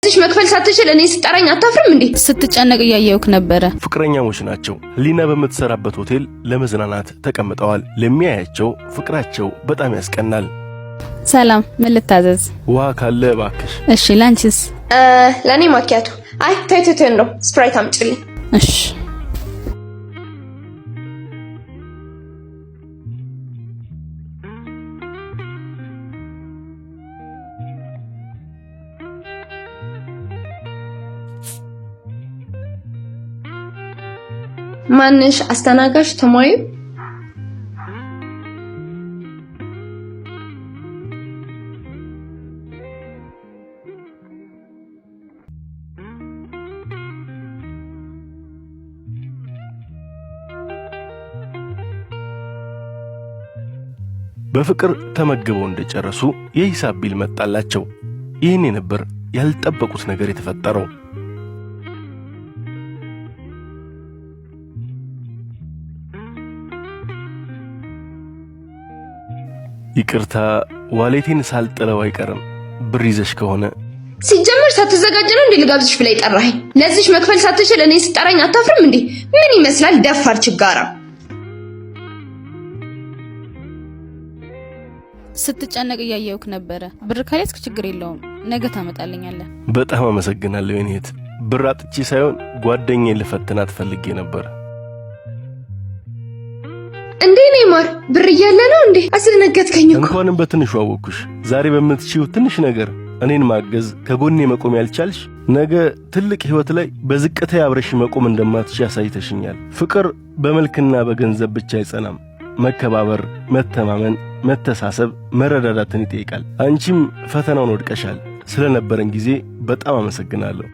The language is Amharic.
ለዚች መክፈል ሳትችል እኔ ስጠራኝ አታፍርም እንዴ? ስትጨነቅ እያየውክ ነበረ። ፍቅረኛሞች ናቸው። ሊና በምትሰራበት ሆቴል ለመዝናናት ተቀምጠዋል። ለሚያያቸው ፍቅራቸው በጣም ያስቀናል። ሰላም፣ ምን ልታዘዝ? ውሃ ካለ እባክሽ። እሺ፣ ላንቺስ? ለእኔ ማኪያቶ። አይ ተይ ተይ ተይ፣ እንደው ስፕራይት አምጪልኝ። እሺ። ማንሽ አስተናጋጅ ተማዩ? በፍቅር ተመግበው እንደጨረሱ የሂሳብ ቢል መጣላቸው። ይህን ነበር ያልጠበቁት ነገር የተፈጠረው። ይቅርታ wallet ኤን ሳልጥለው አይቀርም። ብር ይዘሽ ከሆነ ሲጀመር ሳትዘጋጅ ነው እንዴ ልጋብዝሽ ብላ የጠራኸኝ? ለዚች መክፈል ሳትችል እኔ ስጠራኝ አታፍርም እንዴ? ምን ይመስላል ደፋር ችጋራ። ስትጨነቅ እያየውክ ነበረ። ብር ካልያዝክ ችግር የለውም፣ ነገ ታመጣልኛለህ። በጣም አመሰግናለሁ የኔ እህት። ብር አጥቼ ሳይሆን ጓደኛዬን ልፈትናት ፈልጌ ነበር። እንዴ ኔማር ብር እያለ ነው እንዴ? አስደነገጥከኝ እኮ። እንኳንም በትንሹ አወቅኩሽ። ዛሬ በምትችይው ትንሽ ነገር እኔን ማገዝ ከጎኔ መቆም ያልቻልሽ ነገ ትልቅ ህይወት ላይ በዝቅታ አብረሽ መቆም እንደማትችይ አሳይተሽኛል። ፍቅር በመልክና በገንዘብ ብቻ አይጸናም። መከባበር፣ መተማመን፣ መተሳሰብ፣ መረዳዳትን ይጠይቃል። አንቺም ፈተናውን ወድቀሻል። ስለነበረን ጊዜ በጣም አመሰግናለሁ።